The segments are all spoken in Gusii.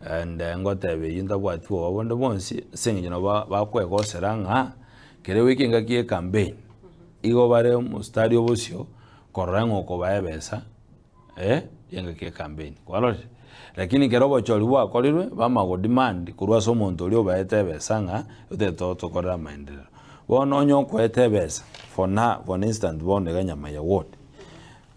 And ngoteba eyio ntabwati bwoba bonde bwonsi, ase eng'encho nabo ba- bakwegosera ng'a kere goika engaki ya ecampaign, igo bare omostari obosio korora ng'a okobaa ebesa engaki ya ecampaign, kwarorire? Lakini ekero obochori bwakorirwe, bamanya godemand korwa ase omonto oria obaete ebesa ng'a otagete totokorere amaenderero. Bono onye okoete ebesa for now, for an instant bono iga Nyamaiya ward,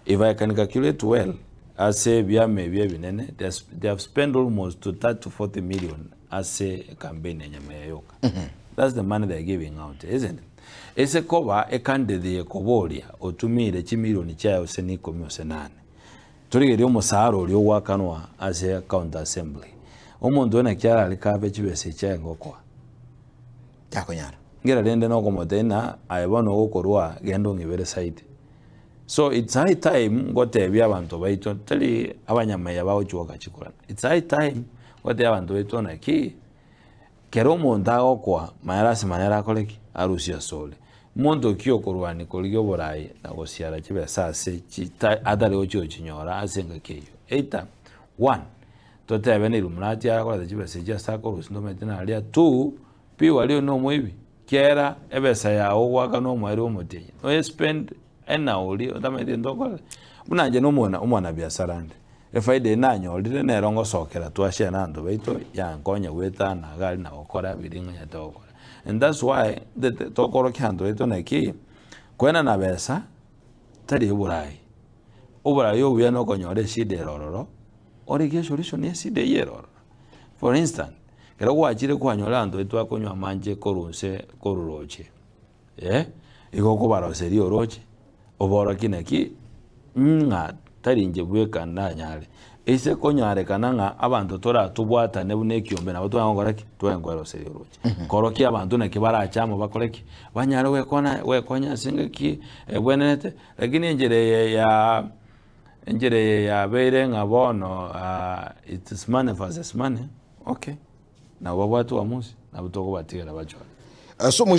If I can calculate well, ase ebiama ebi ebinene, they has, they have spent almost to 30 to 40 million ase campaign ya Nyamweya yoka. That's the money they are giving out, isn't it? Ese koba ecandidate ekoboria otumire chimilioni chiaye ose na ikomi ose nane. Torigereria omosara oria ogwakanwa ase county assembly. Omonto oyo naki arareke abe chibesa echi aye ngokoa. Takonyara. Nkera rende nokomotebia ng'a aye bono ogokorwa genda ong'ibere side. So it's high time ngotebia abanto baito tari abanyamaiya bagochia goaka chikura, it's high time ngotebia abanto baito naki, kera omonto agokoa manya lasima nere akore ki? Arusie asore. Monto ki okorwania korigia oborai na gosiara chibesa ase chi ta atari gochia gochinyora ase engaki eyio. Either one, totebe na Illuminati akoreta chibesa echi ase akorusia ntomanyete naria, two, pi waria oyo na omoibi. Kera ebesa yao ogoakana omoerio omotienyi, oye spend enauri otamanyeti gento okorete. Buna inche na omwana omwanabiasara inde, efaida eye nanyorire nero ngosokera twashare na abanto baito, yankonya goetana iga aria na gokora biria ng'anyete gokora. And that's why ntete tokorokia abanto baito naki, koenana besa tari oborai, oborai obuya na okonyora eshida ere ororo, origie esolution ya eshida eywo ere ororo. For instance, ekero gwachire kwanyora abanto baria twakonywa amanche korwa nse korwa roche, eh, igo okobaroseria oroche, oborokie naki ng'a tari inche bweka ndanyare. Ase konyarekana ng'a abanto toratobwatane buna ekiombe nabo twanyara gokora ki? Twanyara kweroseria oroche. Korokia abanto naki barache amo bakore ki? Banyare gwekona gwekonya ase engaki ebwenerete, lakini enchera eye ya. Enchera eye yabeire ng'a bono it is money versus money, okay, nabo babwate uamuzi, nabo tokobatigera bachore. Ase omochie.